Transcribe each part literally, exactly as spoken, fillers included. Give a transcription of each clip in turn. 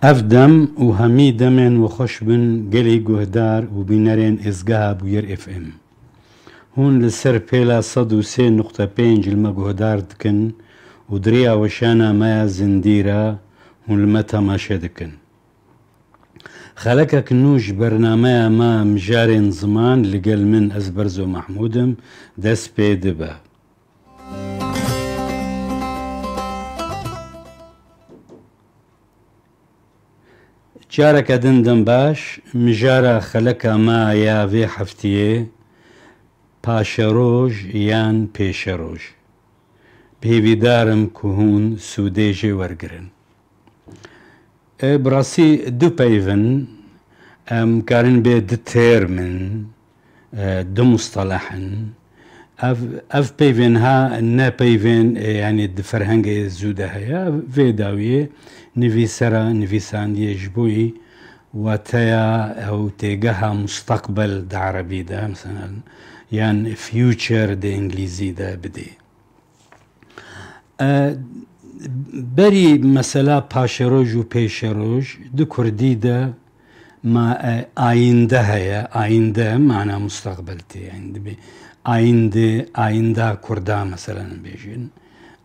Ev dem û hemî demên we xweş bin gelî guhdar û bînerên Êzgeha Bûyer F M. Hûn li ser pêla sed û sê nuqte pênc li me guhdar dikin û di riya weşana me ya zindî re hûn li me temaşe dikin. Xelekek nû ji bernameya me Mijarên Ziman li gel min ez Berzo Mehmûd im, dest pê dibe. Careke din dem baş, mijara xeleka me ya vê heftiyê, paşeroj yan pêşeroj. Bi hêvîdar im ku hûn sûdê jê wergirin. E, bi rastî du peyv in, em karin bê du term in, e, du mustaleh in. Ev, ev peyvên ha ne peyvên, e, yanî di ferhengê zû de heye. Vê dawiyê nivîsera nivisandiyê ji bo wî wateya ew têgeha mustaqbel di erebî de, mesela, yan future di îngilîzî de bidê. E, berî mesela paşeroj û pêşeroj di kurdî de ma, e, ayînde heye. Ayînde mana mustaqbel tê. Yani dibê ayînde, ayînda kurda mesela bêjin.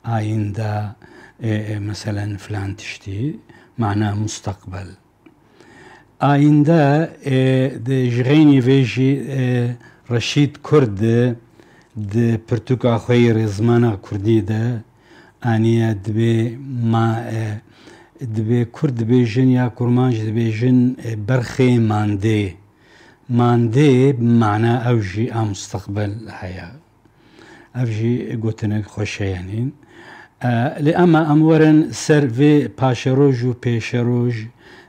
Ayînda, e, e, mesela filan tiştî mana mustaqbel. Ayînde, e, di ji xeynî vê jî, e, Reşîd Kurd di, di pirtûka xwe yê rêzmana kurdî de aniye dibê ma, e, dibê kurd dibêjin ya kurmanc dibêjin, e, berxê mandê. Mandê bi mana ew jî a mustaqbel heye. Ev jî gotinek xweş e, yanî. E, lê ema em werin ser vê paşeroj û pêşeroj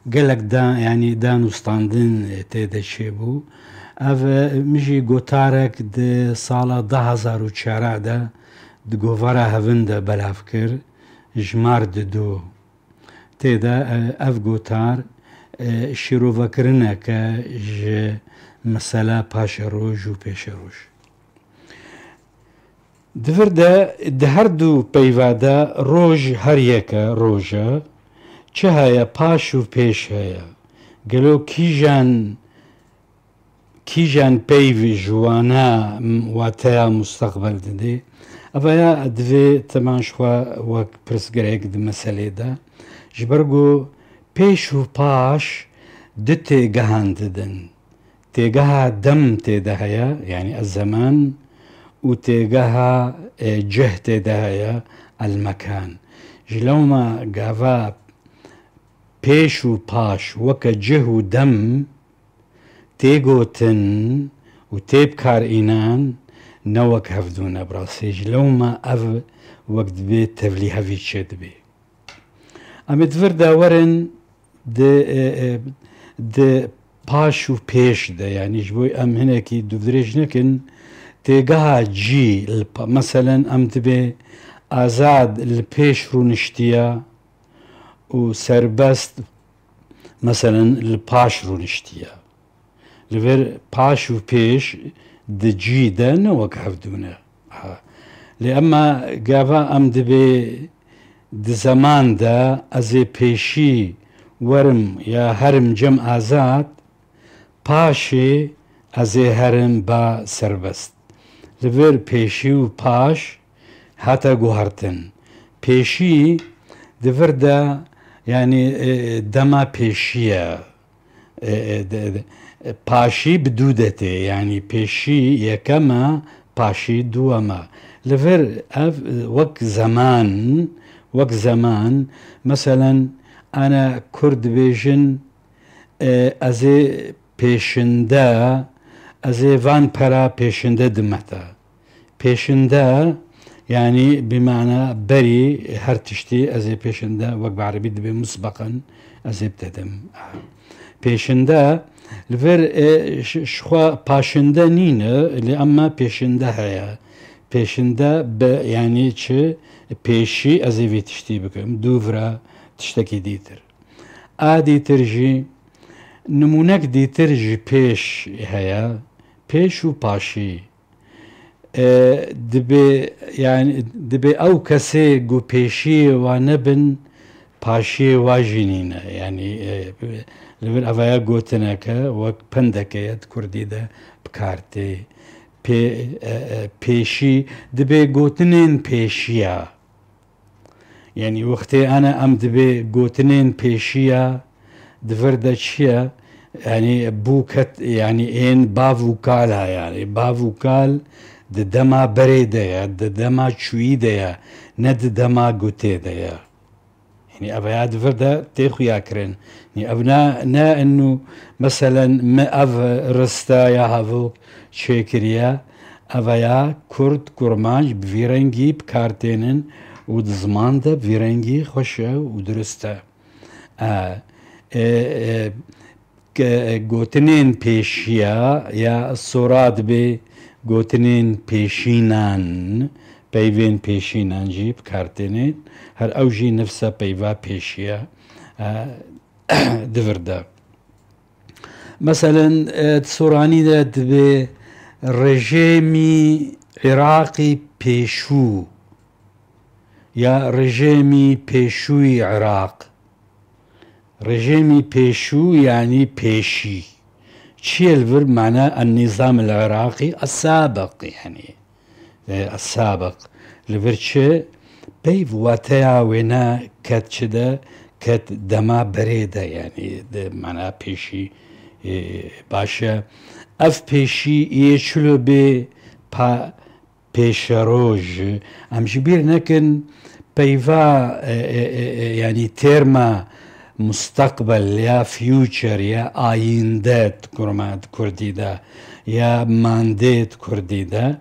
gelek da, yanî danûstandin tê de çêbû. Ev, e, min jî gotarek di sala du hazar û çar de di govara Hevin de belav kir, Jimar di du. Tê de, e, ev gotar, e, şîrovekirinek e ji mesela paşeroj û pêşeroj. Di vir de, di her du peyva de roj her yek e, roj e. Çi heye paş û pêş heye. Gelo kîjan, kîjan peyv ji wana m-, wateya mustaqbel didê? Ev ya divê teman ji xwe wek pirsgirêk di meselê de. Ji ber ku pêş û paş du têgehan didin. Têgeha dem tê de heye, yanî ez-zeman, û têgeha, e, cih tê de heye, el-mekan. Ji lewma gava pêş û paş weke cih û dem tê gotin û tê bikar înan, ne wek hevdû ne bi rastî. Ji lewma ev wek dibê tevlî hevî çêdibê. Em ê di vir de werin di, e, e, di paş û pêş de, yanî ji bo em hinekî dûvdirêj nekin, têgeha cî, li pa-, meselen em dibê azad li pêş rûniştiye û serbest, meselen, li paş rûniştiye. Li vir paş û pêş di cî de ne wek hevdû ne. Ha. Lê ema gava em dibê di zeman de ez ê pêşî werim ya herim cem azad, paşê ez ê herim ba serbest. Li vir pêşî û paş hate guhertin. Pêşî di vir de, yanî, e, dema pêşî ye. E, e, de, de, e, paşî bi dû de tê, yanî pêşî yekem e, paşî duwem e. Li vir ev, e, wek zeman, wek zeman, meselen, ana kurd dibêjin, e, ez ê pêşinde, ez ê van pera pêşinde dime te. Pêşinde, yanî bi mana berî her tiştî ez ê pêşinde, wek bi erebî dibê musbeqen, ez ê bidedim. Pêşinde, li vir, e, ş-, ji xwe paşinde nîne, lê ema pêşinde heye. Pêşinde bi, yanî çi? Pêşî ez ê vê tiştî bikim. Dûvira tiştekî dîtir. A dîtir jî, nimûnek dîtir ji pêş heye. Pêş û paşî. E, dibê, yanî, dibê ew kesê ku pêşiyê wan nebin, paşiyê wa jî nîne. Yanî, e, li vir evaya gotineke wek pendeke ye di kurdî de bi kar tê. Pê-, e, e, pêşî dibê gotinên pêşiya. Yanî wextê ene em dibê gotinên pêşiya di vir de çi ye? Yanî bû ket, yanî ên bav û kal ha, yanî bav û kal di dema berê de ye, di dema çûyî de ye, ne di dema gotê de ye. Yanî ev ya di vir de tê xuya kirin. Yanî ev ne, ne inu, meselen, me ev rista ya hevok çêkiriye. Ev ya kurd, kurmanc bi vî rengî bi kar tênin û di ziman de bi vî rengî xweş e û dirust e. E, e, e, ke gotinên pêşiya ya sora dibê gotinên pêşînan, peyvên pêşînan jî bi kar tênên, her ew jî nifsa peyva pêşiya, e, di vir de. Meselen, e, di soranî de dibê rejêmî Iraqî pêşû ya rejêmî pêşûyî Iraq. Rejêmî pêşû yanî pêşî. Çi ye li vir mana en-nîzam el-Iraqî es-sabiq, yanî, e, es-sabiq. Li vir çi? Peyv wateya wêne ket çi de, ket dema berê de, yanî di mana pêşî, e, baş e. Ev pêşî yê çilo bê pa-, pêşeroj. Em ji bîr nekin peyva, e, e, e, e, yanî têrma mustaqbel ya future ya ayînde di kurma-, di kurdî de ya mandê di kurdî de.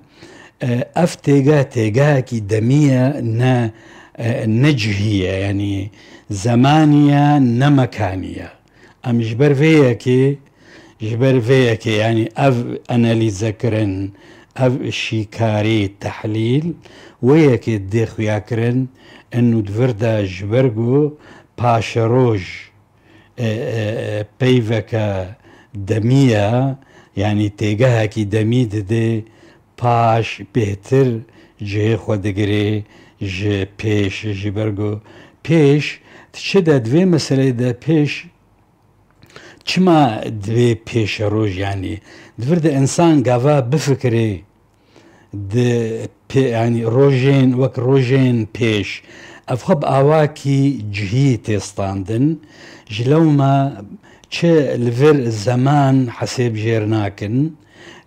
E, ev têgeh, têgehekî demî ye, ne, e, ne cihî ye, yanî zemanî ye, ne mekanî ye. Em ji ber vê yekê, ji ber vê yekê, yanî ev analîze kirin, ev şîkarî, tehlîl, wê yekê dê xuya kirin, inu di vir de ji ber ku paşeroj, e, e, e, peyveke demî ye, yanî têgehekî demî didê, paş bêhtir cihê xwe digirê ji pêş, ji ber ku pêş, di çi de, di vê meseleyê de pêş, çima divê pêşeroj, yanî di vir de însan gava bifikirê di pê-, yanî rojên, wek rojên pêş, ev xwe bi awakî cihî tê standin, ji lewma çi li vir zeman hesêb jêr nakin,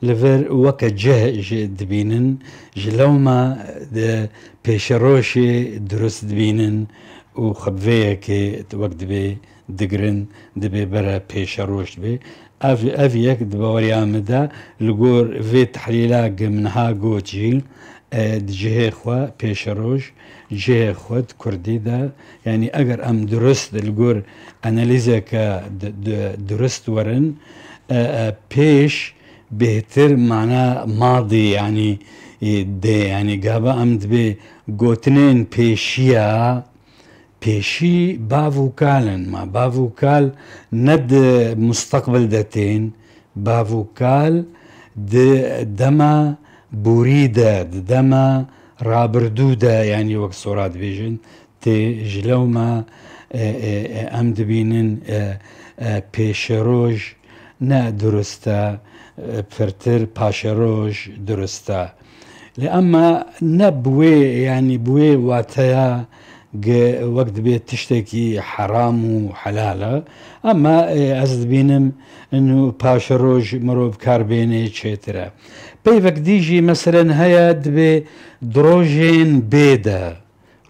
li vir weke cih jî dibînin, ji lewma di pêşerojê dirust dibînin û xwe bi vê yekê wek dibê digirin, dibê bere pêşeroj dibê. Ev, ev yek di baweriya min de li gor vê tehlîla ge min ha got jî, e, di cihê xwe pêşeroj, cihê xwe di kurdî de, yanî eger em dirust li gor analîzeke di, di, dirust werin, e, e, pêş bêhtir mana madî, yanî, e, dê, yanî gava em dibê gotinên pêşiya, pêşî bav û kal in. Ma bav û kal ne di mustaqbil de tên, bav û kal di dema borî de, di dema rabirdû de, yanî wek sora dibêjin, tê ji lewma, e, e, e, em dibînin, e, e, pêşeroj ne dirust e, e, pirtir paşeroj dirust e. Lê ema ne bi wê, yanî bi wê wateya ge wek dibê tiştekî heram û helal e. Ema, e, ez dibînim inu paşeroj mirov bi kar bênê çêtir e. Peyvek dî jî meselen heye dibê di rojên bê de.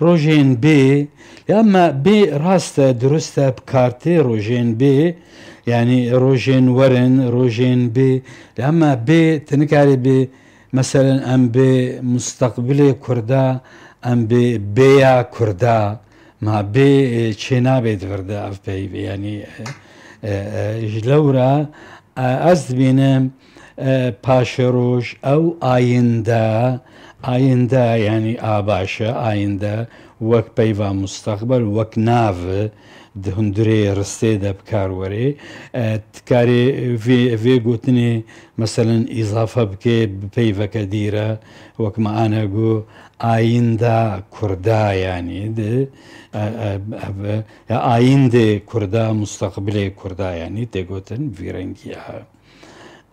Rojên bê, ya me bê rast e, dirust e, bi kar tê rojên bê, yanî rojên werin, rojên bê, ya me bê, tu nikarî bê, meselen em bê mustaqbilê Kurda, em bê bêya Kurda, ma bê, e, çê nabê di vir de ev peyvê, yanî, e, e, e, ji lewra, e, ez dibînim, e, paşeroj, ew ayinde, ayinde, yanî a baş e, ayinde, Wek peyva mustaqbel, wek nav di hundirê ristê de bi kar werê. E, dikarê vê, vê gotinê meselen îzafe bike bi peyveke dî re, wek me ane got, ayînda Kurda, yanî di, e, e, e, ya ayîndê Kurda, mustaqbilê Kurda, yanî tê gotin vî rengî ya.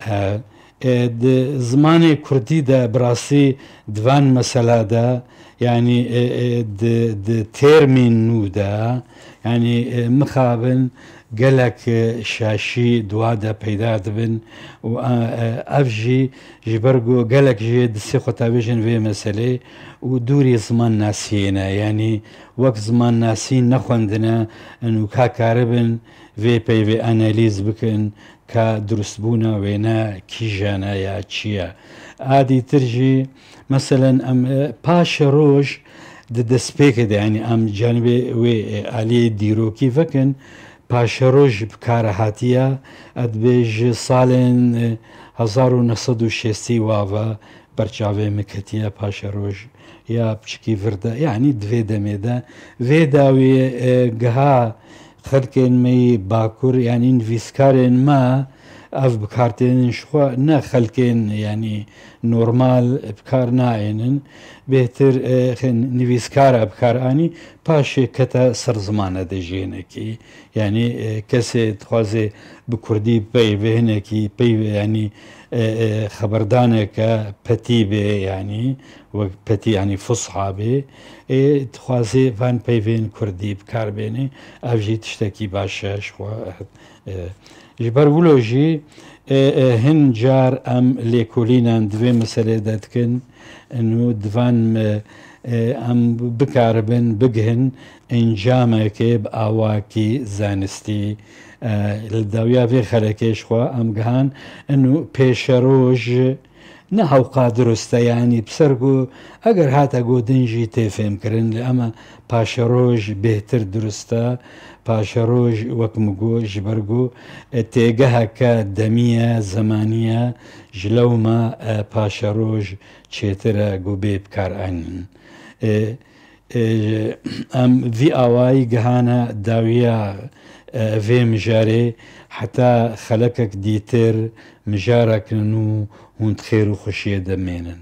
E, e, di zimanê kurdî de bi rastî di van mesela de, yanî, e, e, di, di termên nû de, yanî, e, mixabin gelek, e, şaşî di wa de peyda dibin û, e, e, ev jî ji ber ku gelek jê distê xwe tavêjin vê meselê û dûrî zimannasiyê ne, yanî wek zimannasî nexwendine, in û ka karibin vê peyvê analîz bikin, ka durustbûna wêne kîjan e ya çi ye. A dîtir jî, meselen, em, e, paşeroj di destpêkê de, yanî em canibê wê, e, aliyê dîrokî vekin, paşeroj bi kar hatiye, ez dibê ji salên, e, hezar û neh sed û şêstî wa ve ber çavê min ketiye paşeroj ya piçikî vir de, yanî di vê demê de. Vê dawiyê, e, giha xelkên me yî Bakur, yanî nivîskarên me, ev bi kar tênin, ji xwe ne xelkên, yanî normal bi kar naênin. Bêhtir, e, xin-, nivîskara bi kar anî, paşê kete ser zimane de jê hinekî. Yanî, e, kesê dixwaze bi kurdî peyvê hinekî, peyvê, yanî, e, e, xeberdaneke petî bê, yanî wek petî, yanî fusha bê, ê dixwaze van peyvên kurdî bi kar bêne, ev jî tiştekî baş e ji xwe. E, ji ber wilo jî, e, e, hin car em lêkolînan di vê meselê de dikin, û divan, e, e, em bikaribin bigihin encamekê bi awakî zanistî. E, li dawiya vê xelekê ji xwe em gihan, û pêşeroj ne hewqa dirust e, yanî bi ser ku eger hate gotin jî tê fêmkirin, lê ema paşeroj bêhtir dirust e. Paşeroj, wek min got, ji ber ku, e, têgeheke demî ye, zemanî ye, ji lewma, e, paşeroj çêtir e ku bê bikaranîn. E, e, em vî awayî gihane dawiya, e, vê mijarê, heta xelekek dîtir mijarek nû hûn di xêr û xweşiyê de mênin.